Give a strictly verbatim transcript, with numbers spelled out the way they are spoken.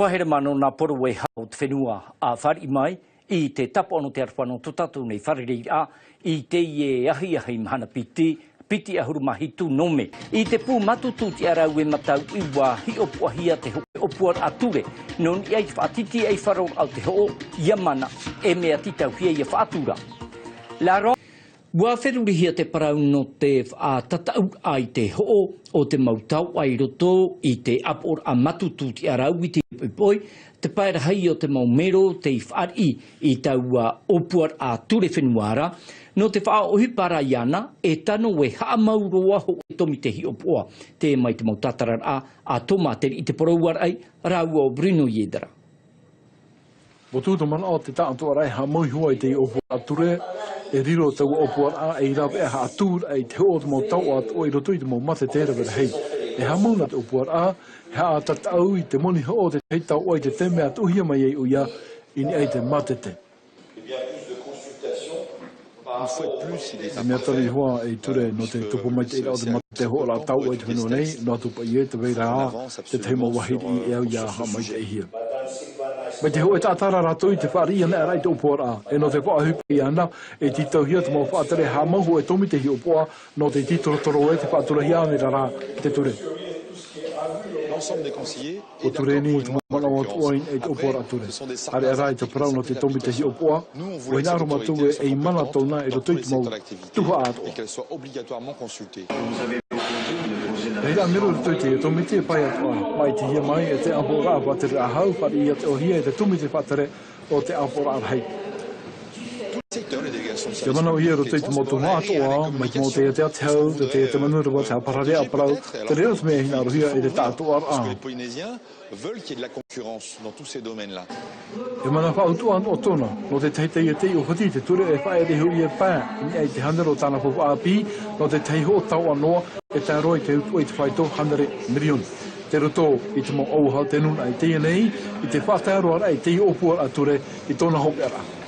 Pahere mā nō nā poro e hau o te fenua a fāriʻi mai i te tāpaʻo nō te aroha nō tō tātou nei fārereiraʻa i teie ahiahi mahana piti, piti ʻahuru mā hitu nō mē. I te pū mātutu tiʻarau e matau i ua hiʻopoʻahia te hoʻo ʻōpuaraʻa ture. Nō niʻa i te faʻatitiʻaifaro o te hoʻo, ia mana, e mea tītauhia ia faʻatura. Laro. Ua ferurihia te parau nō te faʻatataʻuraʻa i te hoʻo o te mau taoʻa i roto i te ʻāpoʻoraʻa mātutu tiʻarau i te poipoi, te pae rahi o te mau mero tei fāriʻi i taua ʻōpuaraʻa ture fenua ra, nō te faʻaʻohipa ra iāna, e tano e haʻamau roa hoʻi e tōmite hiʻopoʻa, te mai te mau tātararaʻa a Toma Teriʻi Te Porouaraʻi, rāua o Bruno Yedra. Motu te manaʻo te taʻatoʻaraʻa e haʻamau iho ai te ʻōpuaraʻa ture, e riro taua ʻōpuaraʻa ei rāveʻa haʻatūraʻa i te hoʻo o te mau taoʻa atoʻa i roto i te mau mātete rave rahi. E haʻamau nā te ʻōpuaraʻa, e haʻatataʻu i te moni hoʻo o te tahi taoʻa i te taime e tuʻuhia mai ai ʻoia i niʻa i te mātete. E mea tano iho ā ei ture nō te tupu maitaʻi raʻa o te mātete hoʻoraʻa taoʻa i te fenua nei, noa atu paʻi ē, tē vai ra te tahi mau vāhi riʻi e au ia haʻamaitaʻihia. Mai te hōʻē taʻata rā rātou i te fāriʻi anaʻe ra i te ʻōpuaraʻa, e nō te faʻaʻohipa iāna, e tītauhia te mau faʻatere haʻamau hoʻi e tōmite hiʻopoʻa, nō te tītorotoro e te faʻaturahia ānei rā te ture. L'ensemble des conseillers ʻUa ture nei te mau manaʻo atoʻa i te ʻōpuaraʻa ture. ʻAreʻa rā i te parau nō te tōmite hiʻopoʻa, ʻua hinaʻaro mātou e, ei mana tōna i roto i te mau tuhaʻa atoʻa. Reira mero i roto i te tōmite pae atoʻa, maʻitihia mai e te ʻāpoʻoraʻa faʻatere hau, fāriʻi ia te ʻōhie e te tōmite faʻatere o te ʻāpoʻoraʻa rahi. Te manaʻo ia i roto i te mau tuhaʻa atoʻa, mai te mau taiete a te hau, te taiete manureva, te haʻaparare a parau, te reira te mea e hinaʻarohia e te taʻatoʻaraʻa. E mana faʻautuʻa noa tōna, nō te tahi taiete i ʻōfati te ture e faʻaʻere hoʻi e pae, i niʻa i te hānere o tāna faufaʻa ʻāpī, nō te tahi hoʻo taoʻa noa, e tae roa i te utuʻa i te faito hānere mirioni. Tei roto i te mau ʻauaha o te nūnaʻa i teie nei, i te faʻataearoaraʻa i te ʻōpuaraʻa ture i tōna hopeʻaraʻa.